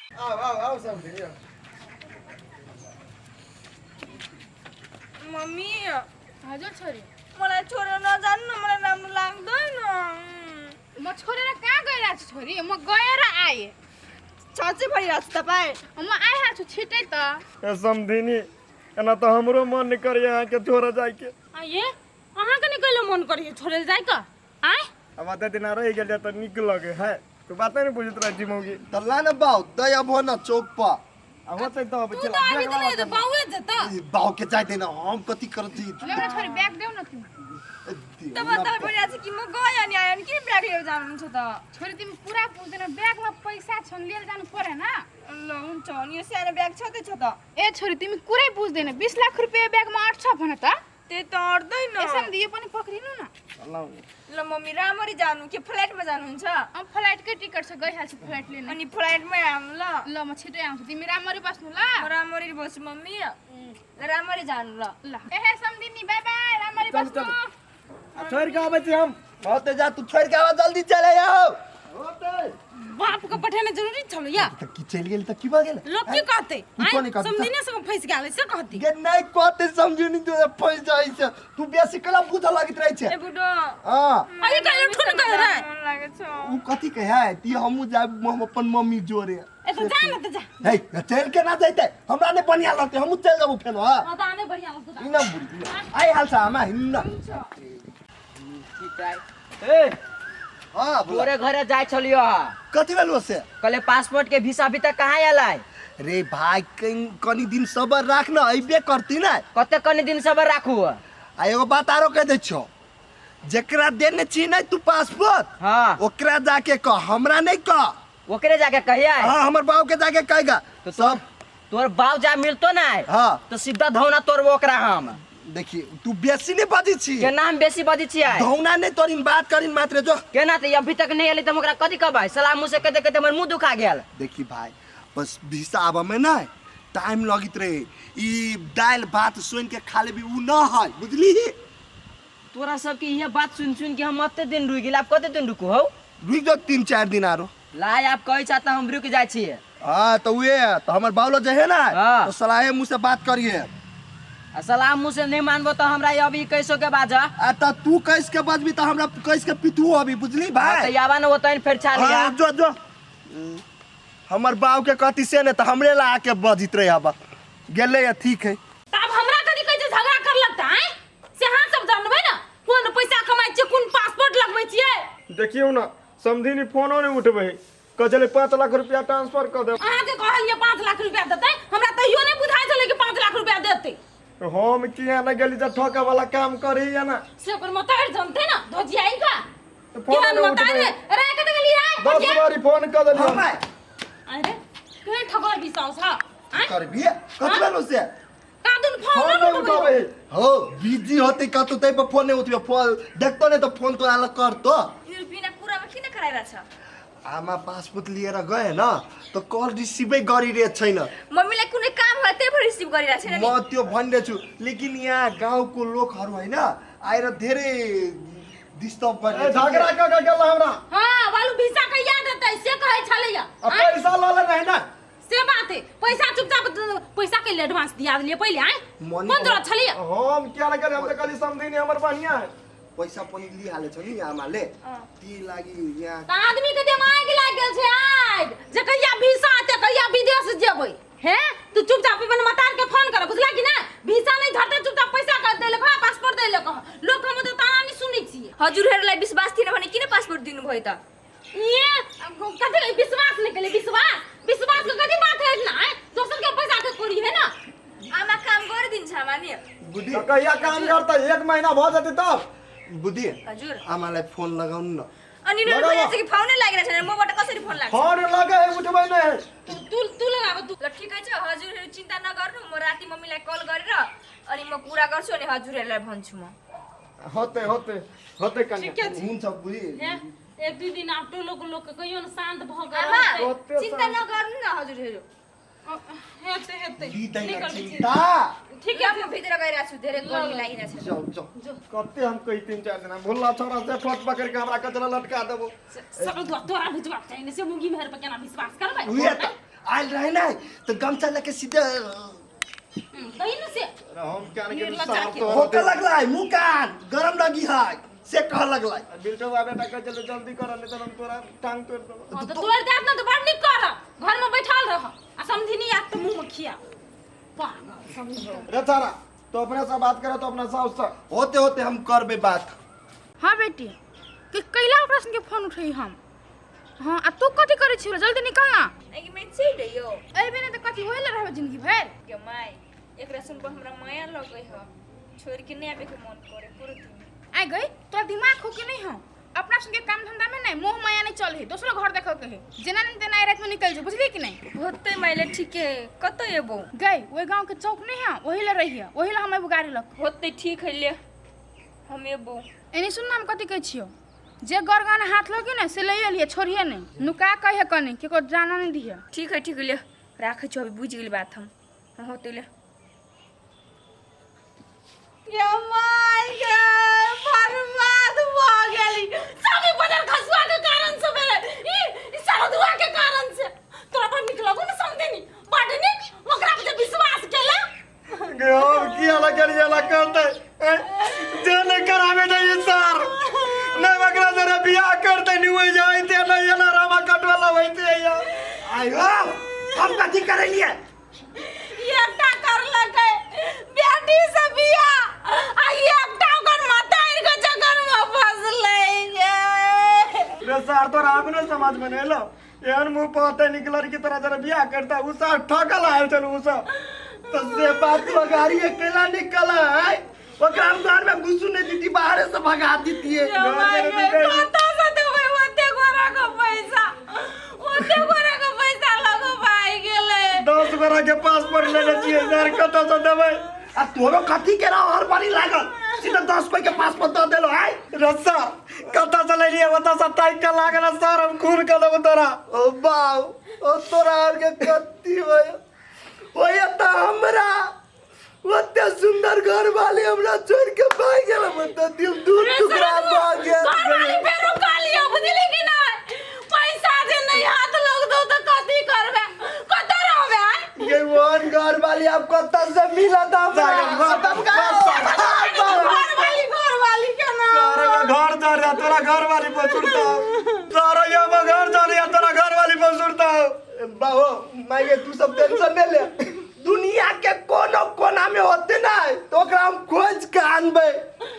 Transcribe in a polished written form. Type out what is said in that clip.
आओ आओ आओ सब दिन मम्मी। हजुर छोरी। मलाई छोडेर नजानु न, मलाई राम्रो लाग्दैन। म छोडेर कहाँ गइरहेको छु छोरी? म गएर आएँ। साँच्चै भनिरहेको छु तपाईँ? म आइहाल्छु छिटै त। ए समधिनी, एना तऽ हमरो मन नहि करैए अहाँके छोड़ऽ जाइके। आइए, अहाँके नहि कहियो मन करैए छोड़ै लए जाइके? आँय? आब एते दिना रहि गेलियै तऽ नीक लगै है। तू बाते नहि बुझैत रहै छी मौगी। तऽ ला ने बाउ दै अबहो न चौक पर। आ होतै तऽ तू तऽ अभी तऽ नहि बाउए जेतऽ। ई बाउ के जाय दे न, हम कथी करत छी? ल एउटा छोरी, ब्याग देऊ न तिमी। दियौ तब न। तपाईँ भनिरहेको छु कि म गएँ अनि आएँ, अनि किन ब्याग लिएर जानुहुन्छ त? छोरी, तिमी कुरा बुझ्दैन। ब्यागमा पैसा छन्, लिएर जानु परेन। ल हुन्छ, अनि यो सानो ब्याग छँदै छ त। ए छोरी, तिमी कुरै बुझ्दैन। 20 लाख रुपियाँ ब्यागमा अट्छ भन त। त्यही त, अट्दैन। यसो भने यो पनि पक्रिनु न। ल मम्मी, राम्ररी जानु। के फ्लाइटमा जानुहुन्छ? अँ, फ्लाइटकै टिकट छ, गइहाल्छु फ्लाइट लिन। अनि फ्लाइटमै आउनु ल। ल, म छिटै आउँछु, तिमी राम्ररी बस्नु ल। म राम्ररी बस्छु मम्मी। ल, राम्ररी जानु ल। ल, ए सम्धिनी, बाई बाई, राम्ररी चलु, बस्नु। चलु। आ छोड़ि कऽ आबै छी हम। हाँ तऽ जा, तू छोड़ि के आबऽ, जल्दी चलि आउ। होतै। बाप के पठेने जरूरी छलो या? तऽ की चलि गेल तऽ की भऽ गेल? लोग की कहते? कुछो नहि कहतै। समझिने से फंस गेल से कहती। गे नहि कहते, समझू तू फंसि जाइ छै। तू बेसी कला बुझऽ लगैत रहै छै। ए बुढो। हाँ। अरे कहियो ठुन कह रहे। मन लागै छ। उ कथी कहे है ती हमहूँ जायब, हम अपन मम्मी जोरे। ए तो जा ना, तो जा। हे, चलि के ना जैते, हमरा नहि बढ़िया लगतै, हमहूँ चलि जेबौ फेनो। हाँ। हां, तो आने बढ़िया लगतो। ई ना बुढ़ी आइ हाल से आमा हिन्ना। ए। हाँ, बोला। तोरे घरे जाय छलियो। कथी भेलो से? कहले पासपोर्ट के वीसा अभी तक कहाँ आयल? रे भाई, कनी दिन सबर राख न, अइबे करती ना। कते कनी दिन सबर राखू? आ एगो बात आरो कह दै छौ, जेकरा देने छी नहीं तू पासपोर्ट, हाँ, ओकरा जाके कह, हमरा नहीं कह। ओकरे जाके कहिया? हाँ, हमर बाबू के जाके कहेगा। तो सब तोर बाप जा मिलतो ना, हाँ, तो सीधा धौना तोड़बो ओकरा हम। देखिए, तू बेसी नहीं बजै छी। केना हम बेसी बजै छियै? धौना नहीं तोरिन, बात करिन मात्र, जो। केना तऽ अभी तक नहीं एलै तऽ हम ओकरा कथी कहबै? सलाह मुँह से कहते कहते हमर मुँह दुखा गेल। देखी भाई, बस वीसा आबऽ में ना टाइम लगैत रहे। ई दालि भात सोनि के खा लेबी उ न है, बुझली? तोरा सबके इहे बात सुन सुन के हम अते दिन रुकि गेल, आब कते दिन रुकू हौ? रुकि जाओ 3-4 दिन आरो। लाय, आब कहै छा तऽ हम रुकि जाइ छियै। हाँ, तो उहे तो हमर बाउलो जे है ना, हाँ। तो सलाहे मुँह से बात करिए। आ सलाह मुँह से नहीं मानबो तऽ हमरा अभी कैसो के बाज। आ त तू कैस के बजबी तऽ हमरा कैस के पितू अभी, बुझली भाई? तऽ आबा ने ओतऽ फेर छा लिया। हाँ, जो जो हमर बाप के कहती से ने तऽ हमरे ला आके बजित रहे। अब गेलै या ठीक है। तब हमरा कथी कहै छै झगड़ा कर लगता आँय? से अहाँ सब जानबै ने कोन पैसा कमाइ छियै, कोन पासपोर्ट लगबै छियै। देखियौ ने समधिनी, फोनो नहि उठबै है। कहै छलै 5 लाख रुपया ट्रांसफर कऽ देब। अहाँके कहलियै 5 लाख रुपया देतै, हमरा तैयो नहि बुझाइ छलै कि 5 लाख रुपया देतै। हम किया नहि गेली तऽ ठकै वाला काम करैया ना। से ओकर मतार जनतै ने धोजियाई का। तऽ फोन केहन नहि मतार उठबै। रे, कतऽ गेली रे? 10 बारी फोन कऽ देलियै। हम आइ अरे, केहन ठकर विश्वास ह आँय? करबी कथी भेलो से? कादुन फोन फोन नहि नहि उठबै। उठबै है। हो, बिजी होते कतौ तै पर फोन नहीं उठबे। फोन देखतो नहीं तऽ फोन तोरा लग करतो। यो बिना कुरामा किन कराइरहेछ? आमा पासपोर्ट लिएर गए न त कल रिसिभै गरिरहेको छैन। मम्मीलाई कुनै काम होला, त्यही भएर रिसिभ गरिरहेको छैन नि। म त्यो भनिरहेछु, लेकिन यहाँ गाउँको लोकहरू होइन आएर धेरै डिस्टर्ब ए, गरिरहेछ। झगड़ा कऽ के गेल हमरा। हँ बालू, भिसा कहिया देतै से कहै छलैया। आ पैसा लऽ लेने है ना। से बात है, पैसा चुपचाप पैसा के लिए एडवांस दिया देलियै पहिले आँय? मनी- कोन जरूरत छलैया? हम किया नहि गेली? हम तऽ कहली समधिनी हमर बढ़िया है। पैसा पनि लिइहालेछ नि आमाले, ती लागि यहाँ। तऽ आदमी के देह में आगि लागि गेल छै आगि, जे कहिया भिसा एतै, कहिया विदेश जेबै। हे, तू चुपचाप अपन मतार के फोन कर, बुझला कि ना? भिसा नहि धरतै, चुपचाप पैसा कर दै ले कह, पासपोर्ट दै ले कह। लोक हम तऽ ताना नहि सुनै छियै। हजुरहरूलाई विश्वास थिएन भने किन पासपोर्ट दिनुभयो त? ये कथी विश्वास नहि केलियै? विश्वास, विश्वास के कथी बात है ना? दोसर के पैसा के कोरी है ना। आमा काम गरिदिन्छ आमा नि। बुद्धि। तऽ कहिया काम करतै? एक महीना भऽ जेतै तब। बुद्धि। हजुर। आमालाई फोन लगाउनु न। अनि यिनीहरू लगाऊ। भनिरहेको छ कि फोनै लागिरहेको छैन, मबाट कसरी फोन लाग्छ? फोन लगे है, उठबै नहि है। तू तू तू लगाब तू। ल ठिकै छ हजुरहरू, चिन्ता नगर्नु। म राति मम्मीलाई कल गरेर अनि म कुरा गर्छु, अनि हजुरहरूलाई भन्छु म। होतै होतै होतै कन्या। ठीके छै। हुन्छ बुढी। हे, एक दुई दिन आब टोलोको लोकके कहियो ने शान्त भऽ गेल आमा। रहतै। ओते चिन्ता नगर्नु न हजुरहरू। हेतै हेतै। लिँदैन। नहि करबै। चिन्ता। ठीक ल है। म भित्र गइरहेको छु, धेरै गर्मी लागिरहेको छ। जाऊ जाऊ। कते हम कही 3-4 दिन भुल्ला छोरा से ठोक पकड़ के हमरा कचरा लटका देबो। सब तोरा बुझबाक चाही ने से मुगी मेहर पर केना विश्वास करबै। उहे त आयल रहे ना तो गमछा लेके सीधे कही न से हम क्या नहीं निर्लज्जा के। होके लगलै मुंह कान गरम लगी है से कह लगलै बिल्टो बाबे टाका चल जल्दी कर नहीं तो हम तोरा टांग तोड़ देबो। हाँ, तो तोड़ देब ना तो बड़ नीक कर घर में बैठल रह आ समधिनी आत तो मुंह में खिया पागल समझो। रे तारा तो अपने से बात करे तो अपना साउस से होते होते हम करबे बात। हाँ बेटी कि कैला ओकरा संगे फोन उठै हम। हाँ आ तू कथी करै छी जल्दी निकल ना। आगे मैं चलि रहियो। अइबे नहि तऽ कथी होइले रहबै जिंदगी भरि। गे माय एकरा सुन पर हमरा माया लगै ह, छोड़ के नहीं आबे के मन करे पूरा दिन। आइ गई तोरा दिमाग हो कि नहीं हो? अपना संगे काम धंधा में नहीं मोह माया नहीं चल है, दोसरो घर देखे के है, जेना नहीं तेना रात में निकल जो, बुझली कि नहीं? होते माइले ठीक है, कतौ एबो? गई ओहि गांव के चौक नहीं है ओही ले रहिए, ओही ले हम एबो गाड़ी लग। होते ठीक है ले हम एबो। एनी सुन ना हम कथी कहै छियौ, जे गरगाना हाथ लगी ने से लइए लिहे, छोड़िए नहीं, नुका कहिए कनी केकरो जाना नहीं दिहे। ठीक है ठीक है ले राखै छौ, अभी बुझि गेली बात हम। हाँ, होते ले। ये my गे बर्बाद भ गेली सब ई बदल खसुआ के कारण से भेलै, ई ई सरदुआ के कारण से। तोरा बड़ नीक लगू ने समधिनी, बड़ नीक ओकरा पर जे विश्वास केला। गे हम की अलग करिए अलग करते जे नहीं करावे नहीं सर नहीं बकरा जरा बियाह करते नहीं हो जाते नहीं एना रामा कटवाला होते यार। आयो हम कथी करेलिए? एकटा करलकै बेटी से बियाह आ एकटा ओकर मतारि के चक्कर में फसलै गे। रे सर तोरा अपने समाज में नहीं लो एहन मुंह पहते निकलर की तरह जरा बियाह करता उ सर ठकल आयल छल उ सब तो से बात लगारी अकेला निकल है ओकरा हम घर में घुसू नहीं दीती, बाहर से भगा दीती है। कतऽ से देबै ओते गोरा के पैसा, ओते गोरा के पैसा लगो भाई गेलै। 10 गोरा के पासपोर्ट लेने छियै सर, कतऽ से देबै? आ तोरो कथी के रहो हर बारी लागल सीधा 10 कोई के पासपोर्ट दऽ देलो है। रे सर कतऽ से लेलियै ओतऽ से ताकि के लागल सर हम खून कऽ देबो तोरा। ओ बाउ ओ तोरा आर के कथी होय ओए त हमरा ओते सुंदर घर वाली हमरा छोड़ के भाग गेल, हमर त दिल दू टुकड़ा भ गेल। घरवाली फेर रुका लियो बुझली कि नहीं? पैसा जे नहीं हाथ लग दो तो कथी करबे, कतऽ रहबे आय? ये वन घर वाली आप कतऽ से मिलत हमरा? घरवाली घरवाली के ना तोरा घर जा रहा तोरा घर वाली पर सुनता तोरा ये हम घर जा रहा तोरा घर वाली पर सुनता। बाहो माइये तू सब टेंशन नहीं ले, दुनिया के कोनो कोना में होते ना तो ओकरा हम खोज के आनबे।